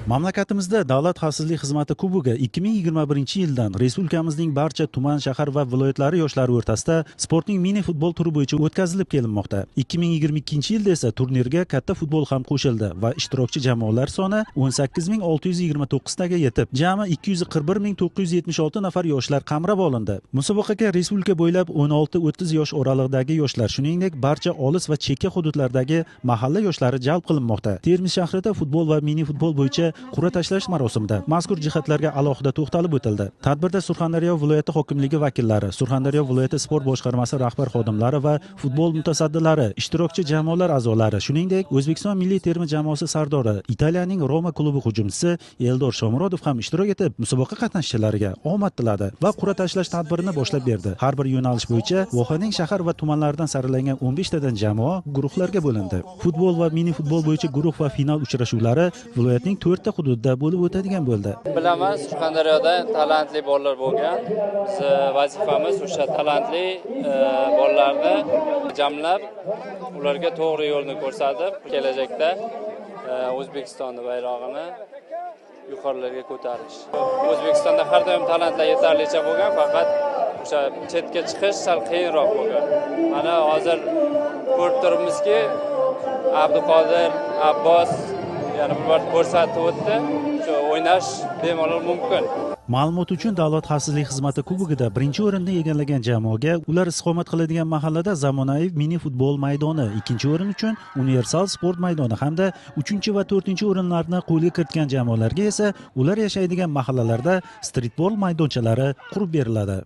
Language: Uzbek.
Mamlakatimizda Davlat xavfsizlik xizmati kubogi 2021-yildan respublikamizning barcha tuman, shahar va viloyatlari yoshlari o'rtasida sportning mini futbol turi bo'yicha o'tkazilib kelinmoqda. 2022-yilda esa turnirga katta futbol ham qo'shildi va ishtirokchi jamoalar soni 18 629 taga yetib, jami 241 976 nafar yoshlar qamrab olindi. Musobaqaga respublika bo'ylab 16-30 yosh oralig'idagi yoshlar, shuningdek, barcha olis va chekka hududlardagi mahalla yoshlari jalb qilinmoqda. Termiz shahrida futbol va mini futbol bo'yicha qur'a tashlash marosimida mazkur jihatlarga alohida to'xtalib o'tildi. Tadbirda Surxondaryo viloyati hokimligi vakillari, Surxondaryo viloyati sport boshqarmasi rahbar xodimlari va futbol mutasaddilari, ishtirokchi jamoalar a'zolari, shuningdek, O'zbekiston milliy terma jamoasi sardori, Italiyaning Roma klubi hujumchisi Eldor Shomurodov ham ishtirok etib, musobaqa qatnashchilariga omad tiladi va qur'a tashlash tadbirini boshlab berdi. Har bir yo'nalish bo'yicha vohaning shahar va tumanlaridan saralangan 15 tadan jamoa guruhlarga bo'lindi. Futbol va mini futbol bo'yicha guruh va final uchrashuvlari viloyatning to'rtta hududida bo'lib o'tadigan bo'ldi. Bilaman, Surxondaryoda talantli bolalar bo'lgan. Bizni vazifamiz o'sha talantli bolalarni jamlab, ularga to'g'ri yo'lni ko'rsatib, kelajakda O'zbekistonni bayrog'ini yuqorilarga ko'tarish. O'zbekistonda har doim talantlar yetarlicha bo'lgan, faqat o'sha chetga chiqish sal qiyinroq bo'lgan. Mana hozir ko'rib turibmizki, Abduqodir, Abbos yana bir bor ko'rsatib o'tdi, shu o'ynash bemalol mumkin. Ma'lumot uchun, Davlat xavfsizlik xizmati kubogida birinchi o'rinni egallagan jamoaga ular istiqomat qiladigan mahallada zamonaviy mini futbol maydoni, ikkinchi o'rin uchun universal sport maydoni hamda uchinchi va to'rtinchi o'rinlarni qo'lga kiritgan jamoalarga esa ular yashaydigan mahallalarda stritbol maydonchalari qurib beriladi.